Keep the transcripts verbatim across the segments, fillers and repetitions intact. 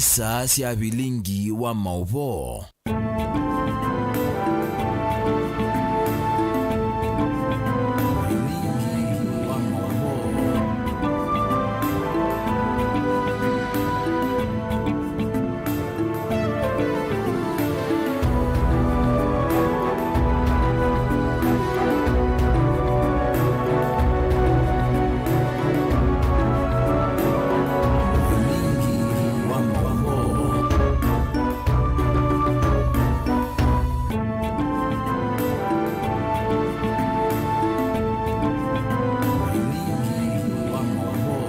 Saa sya vilingi wa maũvoo. Vilingi wa maũvoo.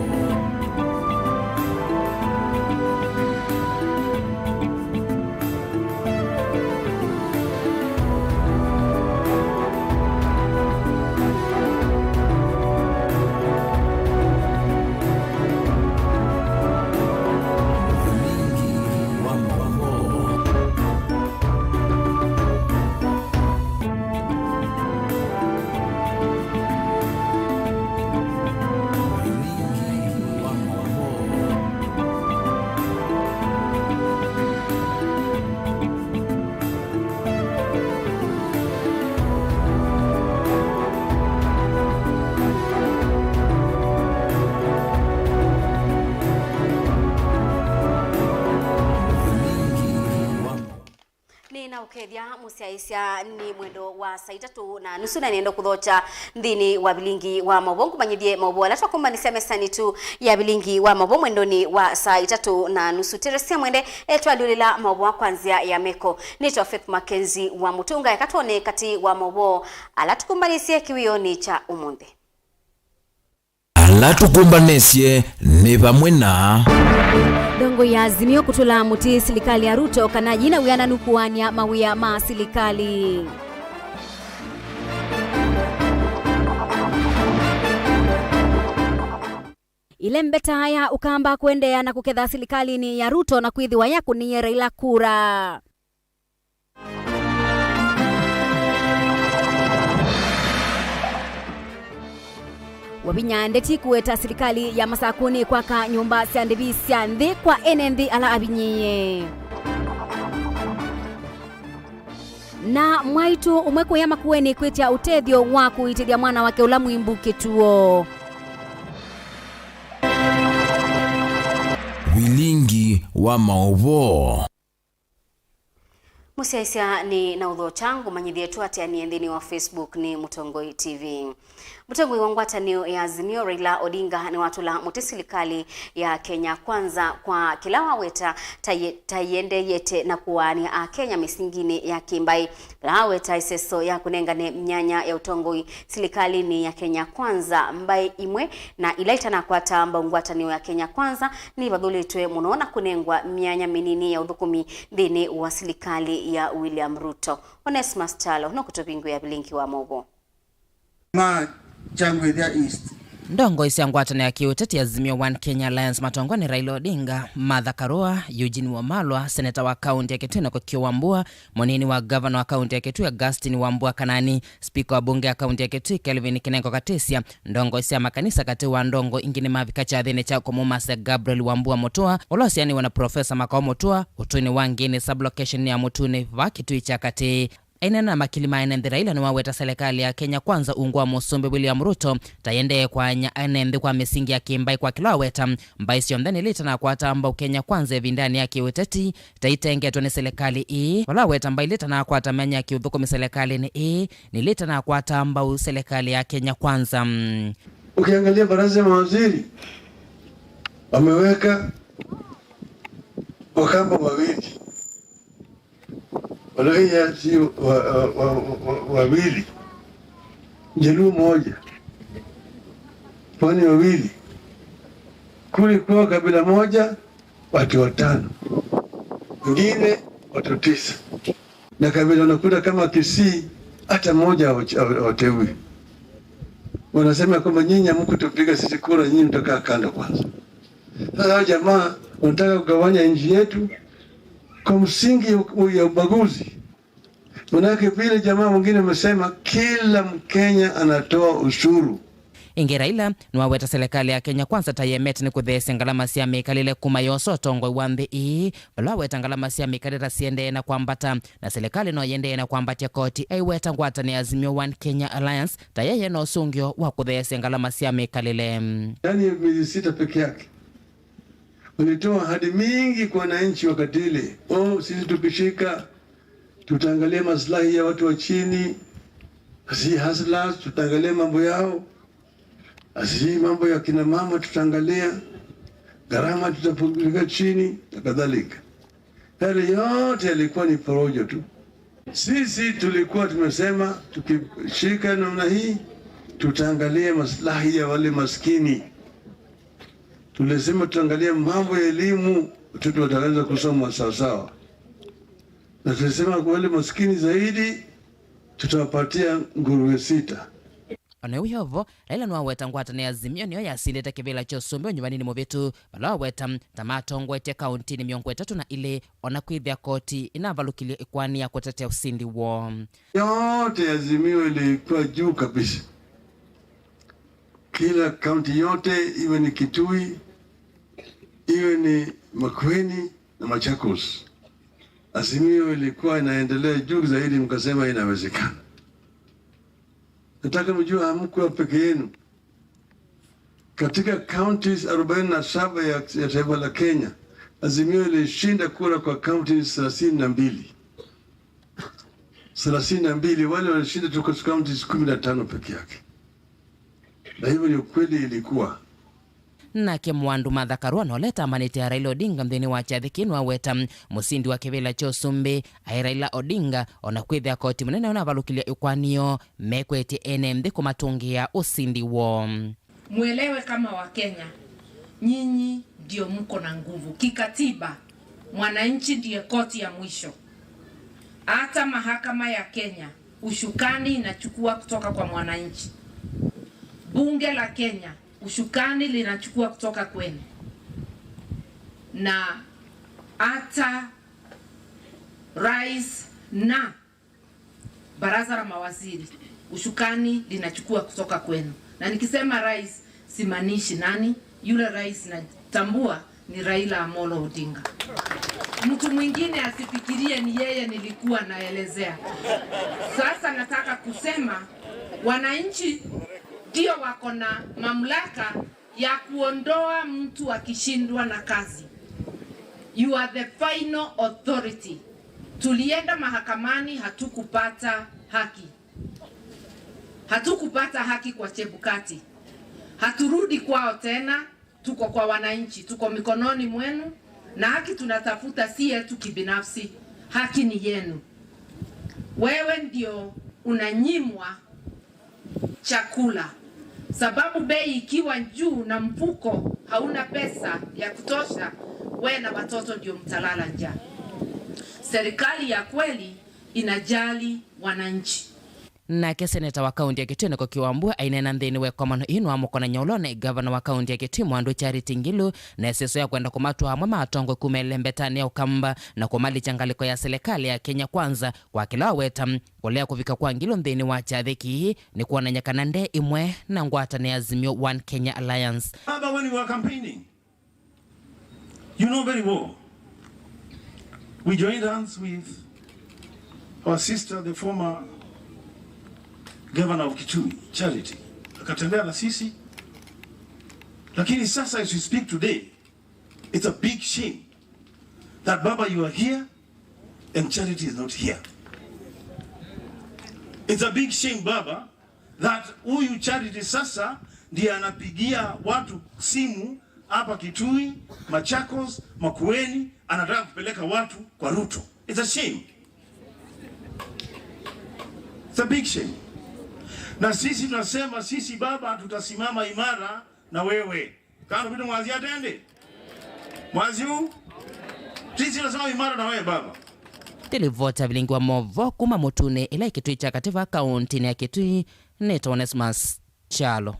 Nĩnaũkethya mũsyaĩĩsya, nĩ mwendo wa saa itatũ na nusu, na nĩenda kũthokya nthĩnĩ wa vilingi wa maũvoo ngũmanyĩthye maũvoo ala twakombanĩsya mesanĩ tu ya vilingi wa maũvoo mwendonĩ wa saa itatũ na nusu. Teresia Mwende etwalyũlĩla maũvoo kwa nzĩa ya meko. Nĩtwa Faith Mackenzie wa Mũtũnga. Eka twone katĩ wa maũvoo ala tũkombanĩsye kĩwĩonĩ kya ũmũnthĩ. Ala tũkũmbanĩsye nĩ vamwe na. Ndongoi ya Azimio kũtũla mũtĩ silikalĩ ya Ruto kana yĩna wĩananu kũaany'a mawĩa ma silikalĩ. Ĩlembeta ya Ũkamba kũendeea na kũketha silikalĩnĩ ya Ruto na kwĩthĩwa yakũnĩie Raila kura. Wavinya ndeti kũweta silikalĩ ya Masakũnĩ kwaka nyũmba sya ndĩvi sya nthĩ kwa ene nthĩ ala avinyĩĩe. Na mwaitũ ũmwe kũya Makueni kwĩtya ũtethyo wa kũitĩthya mwana wake ũla mwĩmbu kĩtuo. Vilingi wa maũvoo. Mũsyaĩĩsya nĩ na ũthokya ngũmanyĩthye tũatĩanĩe nthĩnĩ wa Facebook nĩ Mũtongoi T V. Mũtongoi wa ngwatanĩo ya Azimio, Raila Odinga, nĩwatũla mũtĩ silikalĩ ya Kenya Kwanza kwa kĩla waweta ta yĩ-, ta yĩendeeyete na kũaany'a Akenya mĩsinginĩ ya kĩmbaĩ. Vala waweta ĩseso ya kũnengane myanya ya ũtongoi silikalĩnĩ ya Kenya Kwanza, mbaĩ imwe na ila itanakwata mbau ngwatanĩo ya Kenya Kwanza nĩivathũlĩtwe mũno na kũnengwa myanya mĩnini ya ũthũkũmi nthĩnĩ wa silikalĩ ya William Ruto. Onesmus Kyalo nũkũtũvingũĩa vilingi wa maũvoo. Ma Kyangwĩthya East. Ndongoi sya ngwatanĩo ya kĩũteti Azimio One Kenya Alliance matongwa nĩ Raila Odinga, Martha Karua, Eugene Wamalwa, seneta wa kaunti ya Kitui Enock Kio Wambua, mũnini wa ngavana wa kaunti ya Kitui Augustine Wambua Kanani, spika wa bunge ya kaunti ya Kitui Kelvin Kinengo Katisya, ndongoi sya makanisa katĩ wa ndongoi ingĩ nĩmavika kyathĩnĩ kya kũmũmasya Gabriel Wambua Mũtua, ũla ũsianĩwe na Profesa Makau Mũtua, ũtũinĩ wa Ngĩnĩ sub-location ya Mũtunĩ va Kitui kya Katĩ. Aineena na makili ma ene nthĩ, Raila nĩwaweta silikalĩ ya Kenya Kwanza ungu wa Mũsumbĩ William Ruto ta yendee kũaany'a ene nthĩ kwa mĩsingi ya kĩmbaĩ kwa kĩla waweta mbaĩ syonthe nĩlĩ itanakwata mbau Kenya Kwanza ĩvindanĩ ya kĩũteti ta itengetwe nĩ silikalĩ ĩĩ, vala waweta mbaĩ ilĩ itanakwata myanya ya kĩũthũkũmi silikalĩnĩ ĩĩ nĩlĩ itanakwata mbau silikalĩ ya Kenya Kwanza. Ukiangalia baraza ya mawaziri wameweka Wakamba wawili, Waluhya si wa, wa, wa, wa, wawili, Jaluo moja, Pwani wawili, kule kwa kabila moja, watu watano, wengine watu tisa. Na kabila unakuta kama Kisii, hata mmoja hawa-, hawa-, hawateui. Wanasema kwamba nyinyi hamkutupiga sisi kura, nyinyi mtakaa kando kwanza. Sasa hao jamaa wanataka kugawanya nchi yetu kwa msingi ya ubaguzi. Manake vile jamaa mwingine amesema, kila Mkenya anatoa ushuru. Ĩngĩ, Raila nĩwaweta silikalĩ ya Kenya Kwanza ta yemete nĩ kũtheesya ngalama sya mĩkalĩle kuma yosa ũtongoi wa nthĩ ĩĩ, vala waweta ngalama sya mĩkalĩle ta siendee na kwambata, na silikalĩ no yendee na kwambatya koti, aiweta ngwatanĩo ya Azimio One Kenya Alliance ta yeye na ũsũngĩo wa kũtheesya ngalama sya mĩkalĩle. Ndani ya miezi sita peke yake, walitoa ahadi mingi kwa wananchi wakati ile. Oh, sisi tukishika, tutaangalia maslahi ya watu wa chini, si hustlers, tutaangalia mambo yao. Asi mambo ya kina mama tutaangalia, gharama tutapeleka chini na kadhalika. Yale yote yalikuwa ni porojo tu. Sisi tulikuwa tumesema tukishika namna hii, tutaangalia maslahi ya wale maskini. Tulisema tutaangalia mambo ya elimu, watoto wataweza kusoma sawasawa, na tulisema kwa wale maskini zaidi tutawapatia nguruwe sita. O na ĩu yo vo, Raila nĩwaweta ngwatanĩo ya Azimio nĩyo yasindĩte kĩvĩla kya ũsumbĩ ũnyuvaninĩ mũvĩtu, vala waweta ta matongoetye kaũntinĩ mĩongo ĩtatũ na ilĩ, o na kwĩthĩa koti ĩnavalũkilye ĩkoani ya kũtetea ũsindi woo. Yote ya Azimio ilikuwa juu kabisa. Kila kaunti yote, iwe ni Kitui, iwe ni Makueni na Machakos, Azimio ilikuwa inaendelea juu zaidi, mkasema inawezekana. Nataka mjue hamkuwa peke yenu. Katika counties arobaini na saba ya, ya taifa la Kenya, Azimio ilishinda kura kwa counties thelathini na mbili. Thelathini na mbili, wale walishinda tu kwa counties kumi na tano peke yake. Na hivyo ndio kweli ilikuwa. Nake Mwandu Martha Karua noleta amanĩte ya Raila Odinga nthĩnĩ wa kyathĩ kĩĩ nĩwaweta mũsindi wa kĩvĩla kya ũsumbĩ aĩ Raila Odinga, o na kwĩthĩa koti mũnene ũnavalũkilye ĩkoani yoo mekwetye ene nthĩ kũmatũngĩĩa ũsindi woo. Mwelewe kama Wakenya, nyinyi ndio mko na nguvu. Kikatiba, mwananchi ndiye koti ya mwisho. Hata mahakama ya Kenya, ushukani inachukua kutoka kwa mwananchi. Bunge la Kenya, ushukani linachukua kutoka kwenu. Na hata rais na baraza la mawaziri, ushukani linachukua kutoka kwenu. Na nikisema rais, simaanishi nani. Yule rais natambua ni Raila Amolo Odinga. Mtu mwingine asifikirie ni yeye nilikuwa naelezea. Sasa nataka kusema, wananchi ndio wako na mamlaka ya kuondoa mtu akishindwa na kazi. You are the final authority. Tulienda mahakamani, hatukupata haki. Hatukupata haki kwa Chebukati. Haturudi kwao tena, tuko kwa wananchi, tuko mikononi mwenu, na haki tunatafuta si yetu kibinafsi, haki ni yenu. Wewe ndio unanyimwa chakula, sababu bei ikiwa juu na mfuko hauna pesa ya kutosha, we na watoto ndio mtalala njaa. Serikali ya kweli inajali wananchi. Nake seneta wa kaunti ya Kitui Enock Wambua aineena nthĩnĩ wa ĩkomano ĩĩ nĩwamũkonany'a ũlonĩ ngavana wa kaunti ya Kitui Mwandu Charity Ngilu na ĩseso ya kwenda kũmatwaa amwe ma atongoi kuma ĩlembetanĩ ya Ũkamba na kũmalikya ngalĩko ya silikalĩ ya Kenya Kwanza, kwa kĩla waweta kũlea kũvika kwa Ngilu nthĩnĩ wa kyathĩ kĩĩ nĩ kwonany'a kana nde ĩmwe na ngwatanĩo ya Azimio One Kenya Alliance. Baba, when you were campaigning, you know very well, we joined hands with our sister, the former governor of Kitui, Charity. Akatembea na sisi. Lakini sasa, as we speak today, it's a big shame that, Baba, you are here and Charity is not here. It's a big shame, Baba, that huyu Charity sasa ndiye anapigia watu simu hapa Kitui, Machakos, Makueni, anataka kupeleka watu kwa Ruto. It's a shame. It's a big shame. Na sisi tunasema, sisi, Baba, tutasimama imara na wewe. Kana vitu mwazi atende? Mwazi huu? Sisi tunasema imara na wewe, Baba. Nĩ livoti ya vilingi wa movoo kuma Mũtunĩ ĩla ĩ Kitui kya Katĩ va kaũntĩnĩ ya Kitui, nĩtawa Onesmus Kyalo.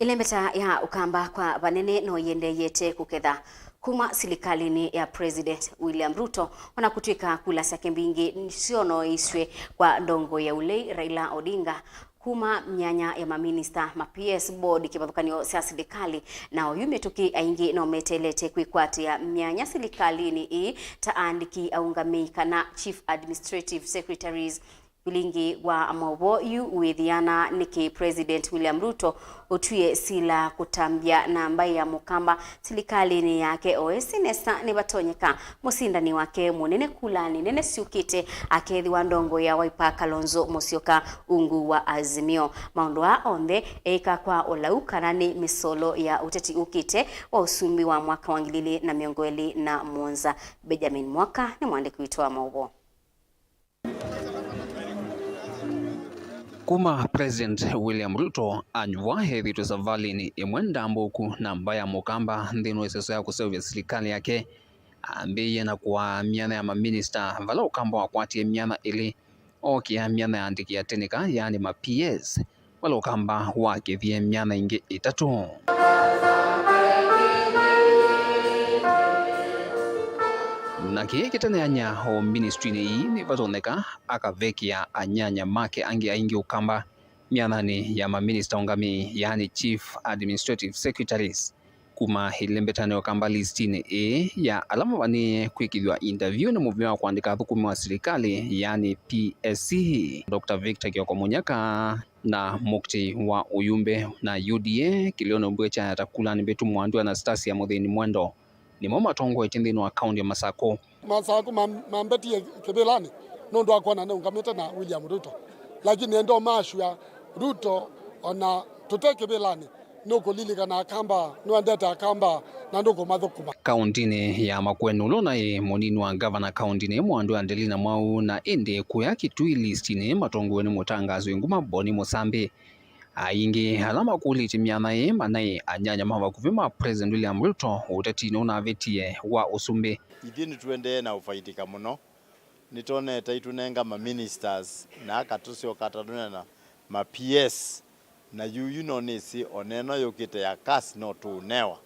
Ĩlembeta ya Ũkamba kwa vanene no yĩendeeyete kũketha kuma silikalĩnĩ ya President William Ruto, ona kũtw'ĩka kula syake mbingĩ syonoeisw'e kwa ndongoi ya ũlei Raila Odinga. Kuma myanya ya maminista, ma P S, board, kĩvathũkany'o sya silikalĩ, na oyu mĩtũkĩ aingĩ no meteelete kwĩkwatĩa myanya silikalĩnĩ ĩĩ ta aandĩki aũngamĩi kana chief administrative secretaries. Vilingi wa maũvoo yu wĩthĩana nĩkĩ President William Ruto ũtwie sila kũtambya na mbaĩ ya Mũkamba silikalĩnĩ yake, o ĩsĩ nesa nĩvatonyeka mũsindani wake mũnene kulanĩ nene syũkĩte akethĩwa ndongoi ya Wiper, Kalonzo Musyoka, ungu wa Azimio. Maũndũ aa onthe eĩka kwa ũlau kana nĩ mĩsolo ya ũteti ũkĩte wa ũsumbĩ wa mwaka wa ngili ilĩ na mĩongo ĩlĩ na mũonza. Benjamin Mwaka nĩ mwandĩki witũ wa maũvoo. Kuma President William Ruto anyuvwa ethĩtwe savalĩnĩ ĩmwe ndambũku na mbaĩ ya Mũkamba nthĩnĩ wa ĩseso ya kũseũvya silikalĩ yake, ambĩĩie na kũaa myanya ya maminista, vala Ũkamba wakwatie myanya ĩlĩ, ookĩa myanya ya andĩki atĩnĩka, yaani ma P S, vala Ũkamba wakĩthie myanya ĩngĩ ĩtatũ. Na kĩĩ kĩtaneany'a o ministry-nĩ ii nĩvatonyeka akavekĩa anyanya make angĩ aingĩ Ũkamba myanyanĩ ya maminista ũngamĩi, yaani chief administrative secretaries. Kuma ĩlembetanĩ ya Ũkamba listinĩ ĩĩ ya ala mavanĩĩe kwĩkĩthw'a interview nĩ mũvĩa wa kũandĩka athũkũmi wa silikalĩ, yaani P S C, Doctor Victor Kioko Munyaka na mũkti wa ũyumbe na U D A kĩlĩonĩ mbue kya Yatakula nĩ mbĩtu Mwandu Anastasia Mũthĩni Mwendo nĩmo matongoetye nthĩnĩ wa kaũntĩ ya Masakũ. Masakũ mam-, mambetie kĩvĩlanĩ nũndũ wa kwona nĩũngamĩte na William Ruto, lakini enda ũmaasua Ruto ona tũte kĩvĩlanĩ nũkũlilikana Akamba, nũendete Akamba na ndũkũmathũkũma. Kaũntĩnĩ ya Makueni, ũla ũnaĩ mũnini wa ngavana kaũntĩnĩ ĩĩ Mwandu Andelina Mwau, na ĩndĩ kũya Kitui listinĩ matongoew'e nĩ mũtangaasi wĩ nguma Boni Mũsambi. Aingĩ ala makũlĩtye myanya ĩĩ manaĩ anyanya ma vakuvĩ ma President William Ruto ũtetinĩ ũnavĩtie wa ũsumbĩ. Ithyĩ nĩtũendee na ũfaitĩka mũno. Nĩtwonete aitũnenga ma ministers na aka tũsyoka ta tũneena ma P S, na yuyu no nĩsĩ o na ĩno yũkĩte ya CAS no tũũnewa.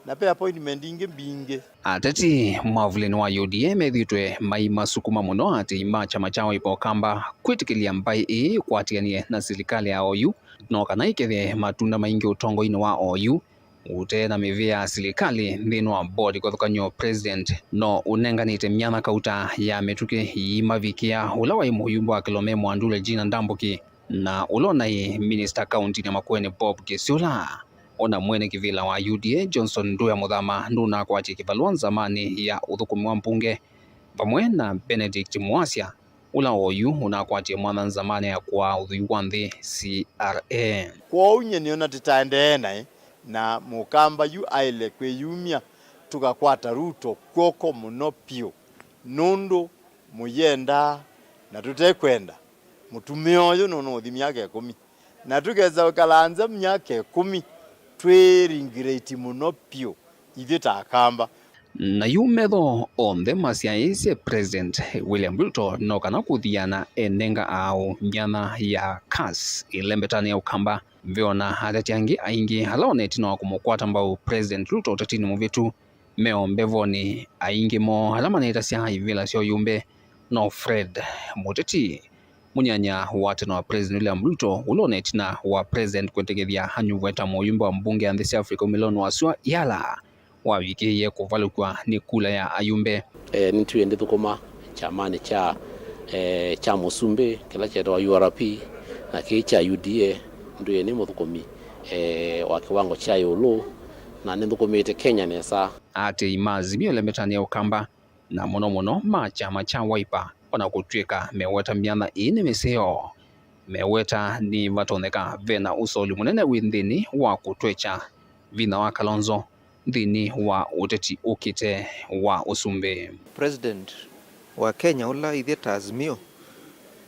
Na ve appointment ingĩ mbingĩ. Ateti mwavulĩnĩ wa U D A methĩĩtwe maimasukuma mũno atĩi ma kyama kya Wiper Ũkamba kwĩtĩkĩlya mbaĩ ĩĩ ĩkwatĩanĩe na silikalĩ ya oyu, no kana ĩkethe matunda maingĩ ũtongoinĩ wa oyu. Ũtee na mĩvĩa ya silikalĩ nthĩnĩ wa board kĩvathũkany'o, President no ũnenganĩte myanya kauta ya mĩtũkĩ iimavikĩa ũla waĩ mũyumbe wa Kĩlome Mwandu Regina Ndambũki na ũla ũnaĩ minista kaũntĩnĩ ya Makueni Bob Kĩsyũla. Ona mwene kĩvĩla wa U D A Johnson Nduya Mũthama ndũnakwatya kĩvalũa nzamanĩ ya ũthũkũmi wa mbunge, vamwe na Benedict Muasya, ũla oyu ũnakwatie mwanya nzamanĩ ya kũaa ũthwii wa nthĩ, C R A. Kwoou nyie nĩona tĩtaendee naĩ, na Mũkamba yu aĩle kwĩyumya, tũkakwata Ruto kw'oko mũno vyũ, nũndũ mũyenda na tũtekwenda, mũtumĩa ũyũ nũnũũthi myaka ĩkũmi. Na tũkesa ũkala nza myaka ĩkũmi, twĩ ringirĩti mũno vyũ ithyĩ ta Akamba. Na yu metho onthe masyaĩĩsye President William Ruto no kana kũthiana enenga aũ myanya ya CAS ĩlembetanĩ ya Ũkamba. Ve ona ateti angĩ aingĩ ala ona ĩtina wa kũmũkwata mbau President Ruto ũtetinĩ mũvĩtu, me o mbevonĩ, aingĩ moo ala manetasya ivĩla sya ũyumbe no Fred, mũteti mũnyanya wa tene wa President William Ruto, ũla ona ĩtina wa President kwĩtĩkĩthya anyuvwe ta mũyumbe wa mbunge ya nthĩ sya Africa umĩlonĩ wa sua Yala, wavikĩie kũvalũkw'a nĩ kula ya ayumbe. E, nĩtwĩe ndĩthũkũma kyamanĩ kya, e, kya mũsumbĩ kĩla kyetawa U R P na kĩĩ kya U D A. Ndwĩe nĩ mũthũkũmi, e, wa kĩwango kya ĩũlũ, na nĩnthũkũmĩĩte Kenya nesa. Atei ma Azimio lembetanĩa Ũkamba, na mũno mũno ma kyama kya Wiper, ona kũtw'ĩka meweta myanya ĩĩ nĩ mĩseo, meweta nĩvatonyeka ve na ũsoli mũnene wĩ nthĩnĩ wa kũtwekya vinya wa Kalonzo nthĩnĩ wa ũteti ũkĩte wa ũsumbĩ. President wa Kenya ũla ithyĩ ta Azimio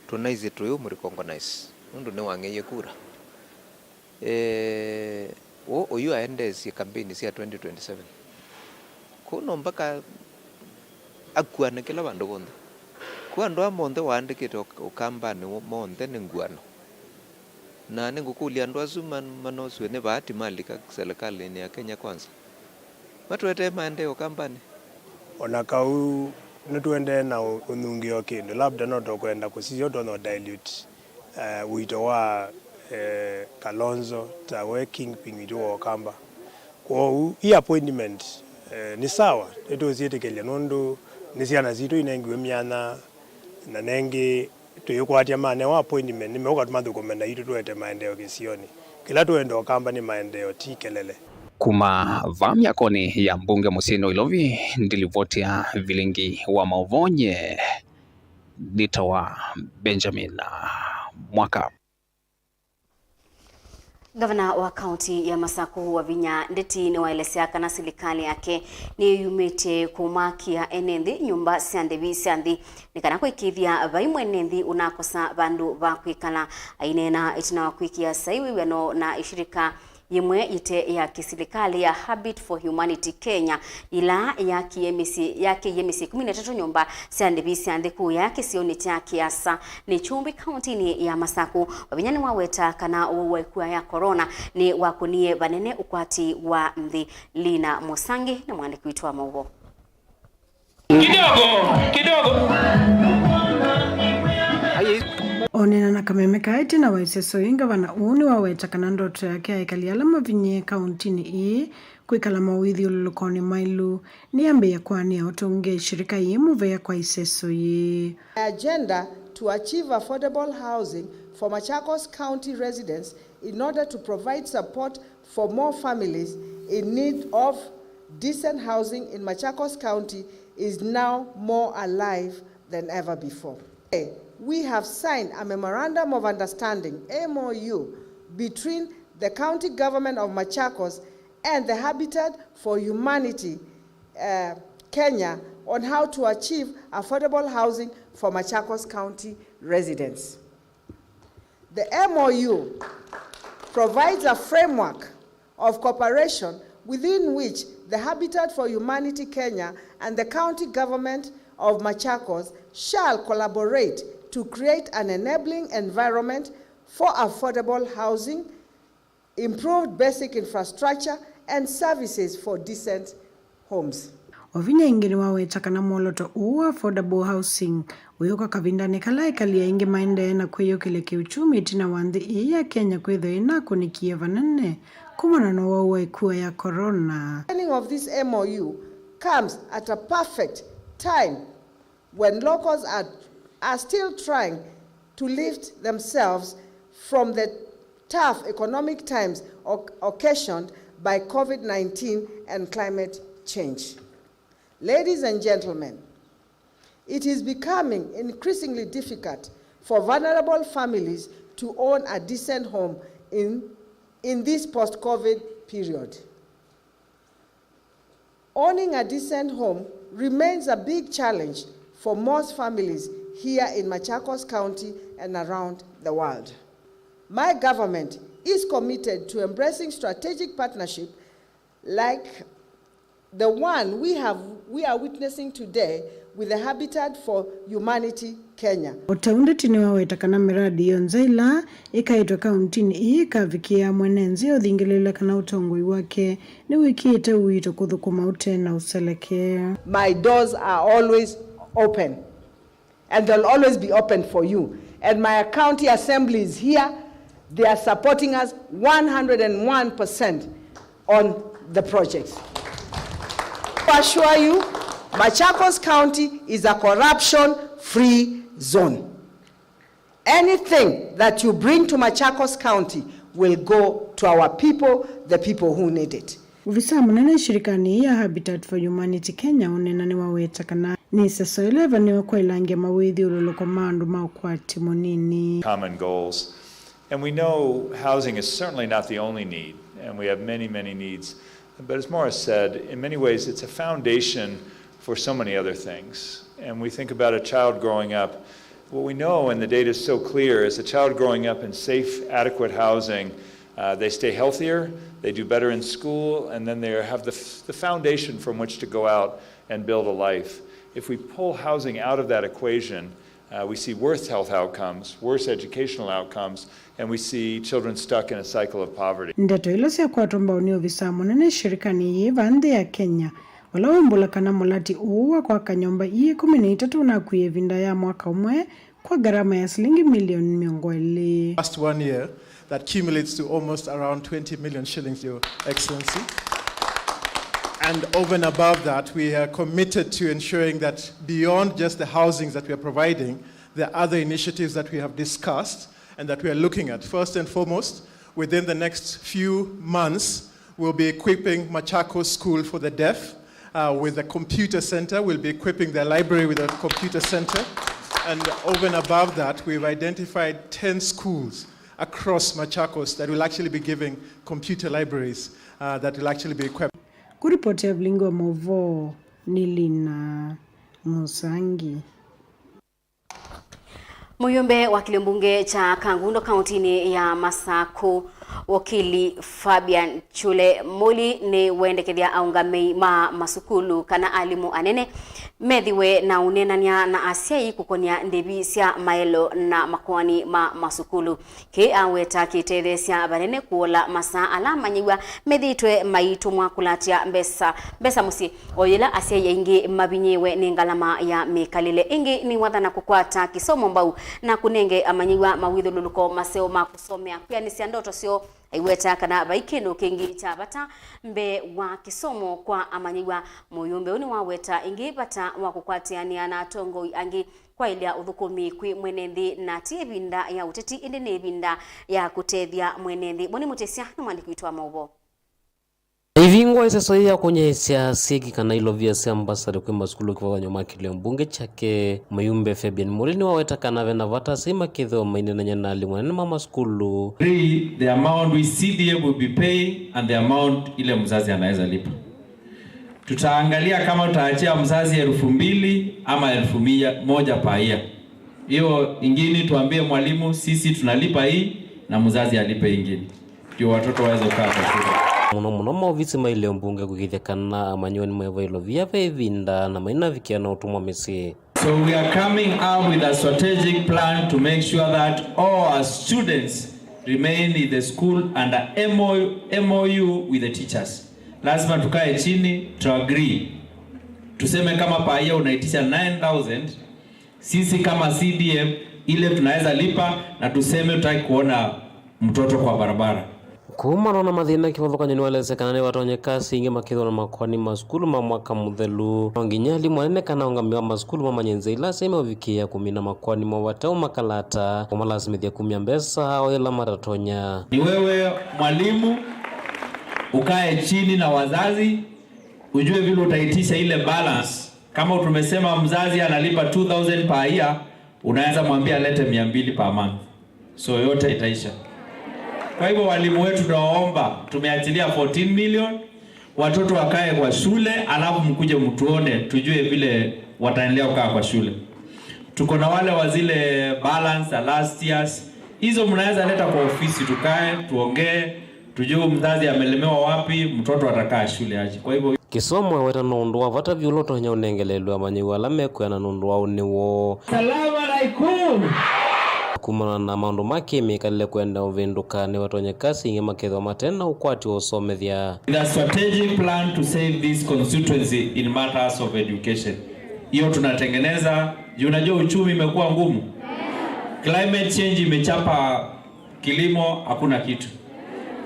tũnaisye tũyũmũrecognize nũndũ nĩwang'eie kura. Eh, ũũ ũyu aendeesye kambeini sya twenty twenty-seven. Kũu no mpaka akuane kĩla vandũ vonthe. Kũu andũ aa monthe waandĩkĩte ũk-, Ũkambanĩ wo-, monthe nĩ nguano. Na nĩngũkũlya andũ asu man-, manosw'e nĩ vaa ti malika serikalĩnĩ ya Kenya Kwanza. Matũetee maendee Ũkambanĩ. O na kau nĩtũendee na ũ-, ũnungi o kĩndũ, labda no tũkwenda kũsisya ũtonya ũ dilute, eh, ũito wa eh, Kalonzo, tawe kingpin witũ wa Ũkamba. Kwoou, ii appointment, eh, nĩ sawa, nĩtũsyĩtĩkĩlya nũndũ nĩ syana sitũ inengiwe myanya, na nengĩ tũyĩkwatya manewa appointment, nĩmeũka tũmathũkũme naitũ tũete maendeeo kĩsionĩ. Kĩla tũenda Ũkamba nĩ maendeeo, ti kelele. Kuma vaa myakonĩ ya mbunge mũsyĩnĩ wa Ilovi, ndilivoti ya vilingi wa maũvoo nye nĩtawa Benjamin Mwaka. Ngavana wa kaunti ya Masaku Wavinya Ndeti nĩwaelesya kana silikalĩ yake nĩyĩyumĩtye kũmakĩa ene nthĩ nyũmba sya ndĩvi sya nthĩ nĩ kana kũĩkĩĩthya vai mwene nthĩ ũnakosa vandũ va kwĩkala. Aineena ĩtina wa kwĩkĩa saii wĩw'ano na ĩshirika yĩmwe yĩte ya kĩsilikalĩ ya Habit for Humanity Kenya, yĩla yakie mĩsyĩ, yakĩie mĩsyĩ ĩkũmi na ĩtatũ nyũmba sya ndĩvi sya nthĩ kũya kĩsionĩ kya Kĩasa nĩ Kyumbi, kauntinĩ ya Masaku. Wavinya nĩwaweta kana ũwau wa ĩkua ya corona nĩwakũnie vanene ũkwati wa nthĩ. Lina Mũsangi nĩ mwandĩki witũ wa maũvoo. Kidogo, kidogo. Onena na kameme kaa ĩtina wa ĩseso ĩĩ, ngavana ũũ nĩwaweta kana ndoto yake ya ekali ala mavinyĩe kauntinĩ ĩĩ kwĩkala mawĩthyũlũlũkonĩ maĩlu nĩyambĩĩe kũanĩa ũtongei shirika yĩĩ mũvea kwa ĩseso yĩĩ. Agenda to achieve affordable housing for Machakos County residents in order to provide support for more families in need of decent housing in Machakos County is now more alive than ever before. We have signed a Memorandum of Understanding, M O U, between the County Government of Machakos and the Habitat for Humanity, uh, Kenya, on how to achieve affordable housing for Machakos County residents. The M O U provides a framework of cooperation within which the Habitat for Humanity Kenya and the County Government of Machakos shall collaborate to create an enabling environment for affordable housing, improved basic infrastructure and services for decent homes. Wavinya ĩngĩ nĩwaweta kana mwolooto ũũ wa affordable housing ũyũka kavindanĩ kala ekali aingĩ maendee na kwĩyũkĩlya kĩũkyumi ĩtina wa nthĩ ĩĩ ya Kenya kwĩthĩwa ĩnakũnĩkie vanene kumana na ũwau wa ĩkua ya corona. The signing of this M O U comes at a perfect time when locals are, are still trying to lift themselves from the tough economic times oc-, occasioned by COVID nineteen and climate change. Ladies and gentlemen, it is becoming increasingly difficult for vulnerable families to own a decent home in, in this post-COVID period. Owning a decent home remains a big challenge for most families here in Machakos County and around the world. My government is committed to embracing strategic partnership like the one we have, we are witnessing today with the Habitat for Humanity Kenya. O ta ũu Ndeti nĩwaweta kana mĩradi yonthe ĩla ĩkaĩtwe kauntinĩ ĩĩ ĩkavikĩĩa mwene nthĩ ũthingĩlĩĩla kana ũtongoi wake nĩwĩkĩĩte ũito kũthũkũma ũte na ũselekee. My doors are always open and they'll always be open for you. And my county assembly is here. They are supporting us one hundred and one percent on the projects. To assure you, Machakos County is a corruption-free zone. Anything that you bring to Machakos County will go to our people, the people who need it. Ovisaa mũnene shirikanĩ ĩĩ ya Habitat for Humanity Kenya ũneena nĩwaweta kana nĩ ĩseso ĩla ĩvanĩwe kwaĩlangya mawĩthyũlũlũko ma andũ ma ũkwati mũnini. Common goals. And we know housing is certainly not the only need, and we have many, many needs. But as Morris said, in many ways it's a foundation for so many other things. And we think about a child growing up. What we know, and the data is so clear, is a child growing up in safe, adequate housing, uh, they stay healthier, they do better in school, and then they have the, f-, the foundation from which to go out and build a life. If we pull housing out of that equation, uh, we see worse health outcomes, worse educational outcomes, and we see children stuck in a cycle of poverty. Ndeto ila syakwatwa mbau nĩ ovisaa mũnene shirikanĩ ĩĩ va nthĩ ya Kenya, vala waumbũla kana mũlati ũũ wa kwaka nyũmba ii ĩkũmi na itatũ ũnakuie ĩvinda ya mwaka ũmwe kwa ngarama ya silingi milioni mĩongo ĩlĩ. Last one year, That cumulates to almost around twenty million shillings, Your Excellency. And over and above that, we are committed to ensuring that beyond just the housings that we are providing, there are other initiatives that we have discussed and that we are looking at. First and foremost, within the next few months, we'll be equipping Machakos School for the Deaf uh, with a computer center. We'll be equipping the library with a computer center. And over and above that, we've identified ten schools across Machakos that will actually be giving computer libraries uh, that will actually be equipped. Kũripoti ya vilingi wa maũvoo nĩ Lina Mũsangi. Mũyũmbe wa kĩlio mbunge kya Kangundo kauntinĩ ya Masakũ, wakili Fabian Chule Muli, nĩ wendekethya aũngamĩi ma masukulu kana alimũ anene methiwe na ũneenany'a na asyai kũkonya ndĩvi sya maelo na makoani ma masukulu. Kĩĩ aweta kĩtetheesya vanene kũola masaa ala amanyĩw'a methĩĩtwe maitũmwa kũlatya mbesa, mbesa mũsyĩ, o yĩla asyai aingĩ mavinyĩĩwe nĩ ngalama ya mĩkalĩle. Ĩngĩ nĩ wathana kũkwata kĩsomo mbau na kũnenge amanyĩw'a mawĩthũlũlũko maseo ma kũsomea kwĩanĩsya ndoto syoo. Aiweta kana vai kĩndũ kĩngĩ kya vata mbee wa kĩsomo kwa amanyĩw'a. Mũyũmbe ũũ nĩwaweta ĩngĩ vata wa kũkwatĩanĩa na atongoi angĩ kwaĩlya ũthũkũmi kwĩ mwene nthĩ, na ti ĩvinda ya ũteti, ĩndĩ nĩ ĩvinda ya kũtethya mwene nthĩ. Boni Mũtĩsya nĩ mwandĩki witũ wa maũvoo. Ivingwa ĩseso yĩĩ ya kũnyaĩĩsya syĩki kana ilovia sya mbasarĩ kwĩ masukulu kĩvathany'o ma kĩlio mbunge kyake, mũyũmbe Fabian Muli nĩwaweta kana ve na vata asyai makethĩwa maineenany'a na alimũ anene ma masukulu. Three, the amount which C D F will be paying and the amount ile mzazi anaweza lipa. Tutaangalia kama tutaachia mzazi elfu mbili ama elfu moja per year. Hiyo ingine tuambie mwalimu, sisi tunalipa hii na mzazi alipe ingine, ndio watoto waweze kukaa kwa shule. Mũno mũno maovisi ma ileo mbunge kũkĩthya kana amanyĩw'a nĩmevailwe via ve ĩvinda na mainavikĩa na ũtũmwa mĩsyĩ. So we are coming up with a strategic plan to make sure that all our students remain in the school under M O U, M O U with the teachers. Lazima tukae chini, tu agree. Tuseme kama per year unaitisha nine thousand, sisi kama C D F, ile tunaweza lipa na tuseme tutaki kuona mtoto kwa barabara. Kumana na mathĩna kĩvathũkany'o nĩwaelesya kana nĩvatonyeka asyai aingĩ makethĩwa na makoani ma sukulu ma mwaka mũthelu. No nginya alimũ anene kana aũngamĩi wa masukulu mamanye nzĩa ila asyai meũvikĩĩa kũmina makoani moo vate ũmakalata, kũmalasimĩthya kumya mbesa o yĩla matatonya. Ni wewe mwalimu ukae chini na wazazi, ujue vile utaitisha ile balance. Kama tumesema mzazi analipa two thousand per year, unaweza mwambia alete mia mbili per month. So yote itaisha. Kwa hivyo walimu wetu tunawaomba, tumeachilia fourteen million, watoto wakae kwa shule, alafu mkuje mtuone, tujue vile wataendelea kukaa kwa shule. Tuko na wale wa zile balance za last years. Hizo mnaweza leta kwa ofisi, tukae, tuongee, tujue mzazi amelemewa wapi, mtoto atakaa shule aje. Kwa hivyo Kĩsomo eweta no ũndũ wa vata vyũ ũla ũtonya ũnengelelwe amanyĩw'a ala mekwĩana nũndũ wa ũnĩ woo. Salamu alaikum. Kumana na maũndũ ma kĩmĩkalĩle kwenda ũvĩndũka, nĩvatonyeka asyai aingĩ makethĩwa mate na ũkwati wa ũsomethya. The strategic plan to save this constituency in matters of education. Hiyo tunatengeneza, juu unajua uchumi imekuwa ngumu. Climate change imechapa kilimo, hakuna kitu.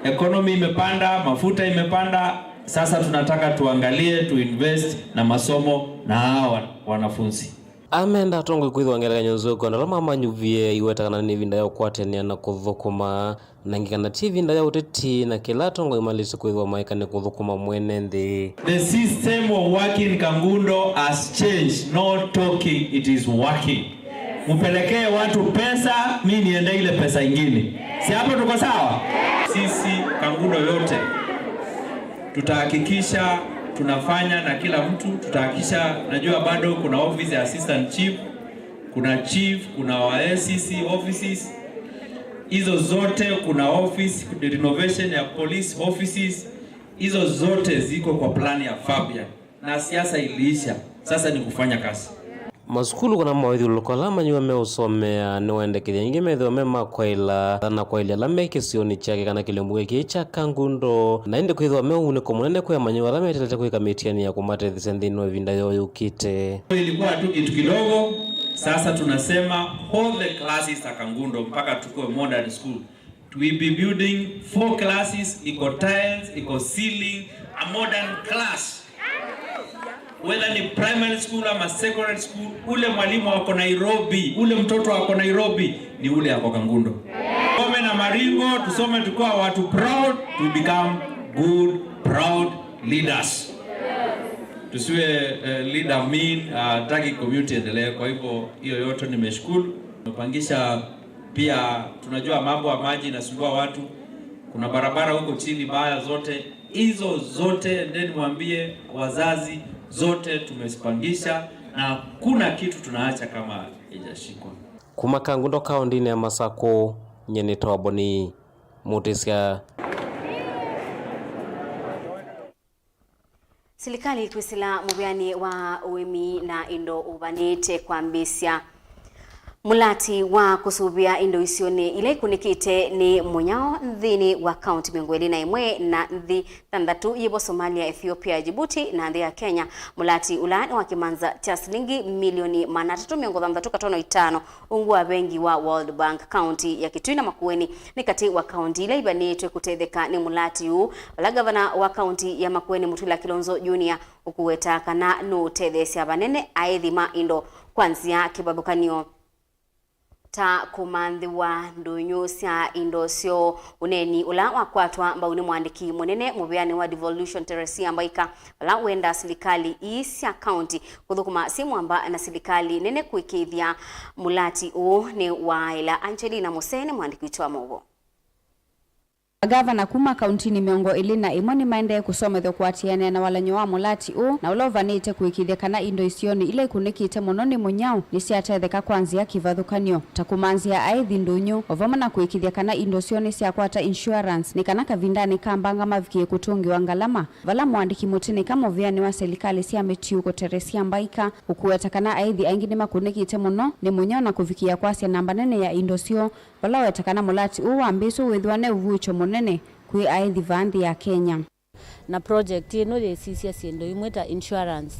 Economy imepanda, mafuta imepanda. Sasa tunataka tuangalie, tuinvest na masomo na hawa wanafunzi. Amenda atongoi kwĩthĩwa ngelekany'o nzeo kwenda ala mamanyuvie iweta kana nĩ ĩvinda ya ũkwatĩanĩa na kũthũkũma, na ĩngĩ kana ti ĩvinda ya ũteti, na kĩla atongoi malĩsĩ kwĩthĩwa maeka nĩ kũthũkũma mwene nthĩ. The system of working Kangundo has changed. No talking, it is working. Mpelekee watu pesa, mi niende ile pesa ingine. Si hapo tuko sawa? Sisi Kangundo yote tutahakikisha tunafanya na kila mtu, tutahakikisha, najua bado kuna office ya assistant chief, kuna chief, kuna wa A C C offices. Hizo zote, kuna office renovation ya police offices. Hizo zote ziko kwa plan ya Fabian. Na siasa iliisha, sasa ni kũfanya kazi. Masukulu kana mawĩthyũlũlũko ala amanyĩw'a meũsomea nĩwendekethya aingĩ methĩwa me ma kwaĩla na kwaĩlya ala me kĩsionĩ kyake kana kĩlĩmbũke kĩĩ kya Kangundo, na ĩndĩ kwĩthĩwa me ũunĩko mũnene kwĩ amanyĩw'a ala meteelete kwĩka mĩtiani ya kũmatetheesya nthĩnĩ wa ĩvinda yoo yũkĩte. Ilikuwa tu kitu kidogo, sasa tunasema all the classes za Kangundo mpaka tukue modern school. We be building four classes, iko tiles, iko ceiling, a modern class. Whether ni primary school ama secondary school, ule mwalimu ako Nairobi, ule mtoto ako Nairobi, ni ule ako Kangundo. Tusome na maringo, tusome tukiwa watu proud, to become good, proud leaders. Tusiwe, eh, leader mean, ah, hataki community endelee. Kwa hivyo, hiyo yote nimeshukuru. Tumepangisha pia, tunajua mambo ya maji inasumbua watu. Kuna barabara huko chini mbaya zote. Hizo zote, endeni mwambie wazazi, zote tumezipangisha na hakuna kitu tunaacha kama haijashikwa. Kuma Kangundo, kaũntĩnĩ ya Masakũ, nyie nĩ Toboni Mutisya. Silikalĩ kwĩsĩla mũvĩanĩ wa ũĩmi na indo ũvanĩte kwambĩĩsya mũlati wa kũsũvĩa indo isionĩ ila ikunĩkĩte nĩ mũnyao nthĩnĩ wa kaunti mĩongo ĩlĩ na ĩmwe na nthĩ thanthatũ yĩvo: Somalia, Ethiopia, Djibouti na nthĩ ya Kenya. Mũlati ũla nĩ wa kĩmanza kya silingi milioni maana atatũ mĩongo thanthatũ katono itano ungu wa vengi wa World Bank. Kaunti ya Kitui na Makueni nĩ katĩ wa kaunti ila ivanĩtwe kũtetheka nĩ mũlati ũũ, vala ngavana wa kaunti ya Makueni, Mutula Kilonzo Junior, ũkũweta kana nũũtetheesya vanene aĩthi ma indo kwa nzĩa kĩvathũkany'o ta kũmanthĩwa ndũnyũ sya indo syoo, ũneeni ũla wakwatwa mbau nĩ mũandĩki mũnene mũvĩanĩ wa devolution, Teresia Mbaika, vala wendaa silikalĩ ii sya kaunti kũthũkũma syĩ mwamba na silikalĩ nene kũĩkĩĩthya mũlati ũũ nĩ waaĩla. Angelina Musee nĩ mũandĩki witũ wa maũvoo. Magavana kuma kauntinĩ mĩongo ĩlĩ na ĩmwe nĩmaendee kũsomethw'a kũatĩanĩa na walany'o wa mũlati ũũ, na ũla ũvanĩte kũĩkĩĩthya kana indo isionĩ ila ikunĩkĩte mũno nĩ mũnyao nĩsyatetheka kwa nzĩa kĩvathũkany'o, ta kũmanzĩa aĩthi ndũnyũ, o vamwe na kũĩkĩĩthya kana indo syoo nĩsyakwata insurance, nĩ kana kavindanĩ ka mbanga mavikĩe kũtũngĩwa ngalama, vala mũandĩki mũtĩnĩka mũvĩanĩ wa silikalĩ sya mĩtiũko Teresia Mbaika ũkũweta kana aĩthi aingĩ nĩmakunĩkĩte mũno nĩ mũnyao na kũvikĩĩa kwasya namba nene ya indo syoo, vala weta kana mũlati ũũ wambĩĩswe wĩthĩwa ne ũvuũkyo mũnene kwĩ aĩthi vaa nthĩ ya Kenya. Na project ĩno yĩsisya syĩndũ imwe ta insurance,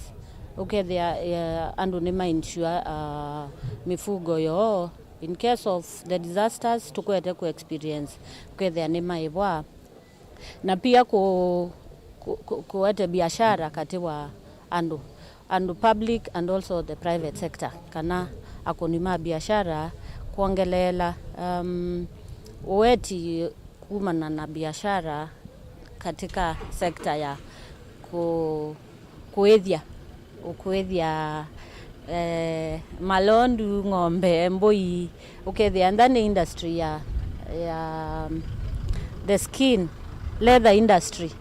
ũkethĩa, eh, andũ nĩma insure, ah, mĩfugo yoo in case of the disasters tũkwete kũ experience, ũkethĩa nĩmaĩvwa. Na pia ku, ku, ku, kuete biashara kati wa andu, andu public and also the private sector, kana akũni ma biashara kwongeleela, um, ueti kumana na biashara katika sekta ya ku, kuithya, ukuithya, eh, malondu, ng'ombe, mbũi, ũkethĩa nda nĩ industry ya, ya the skin, leather industry,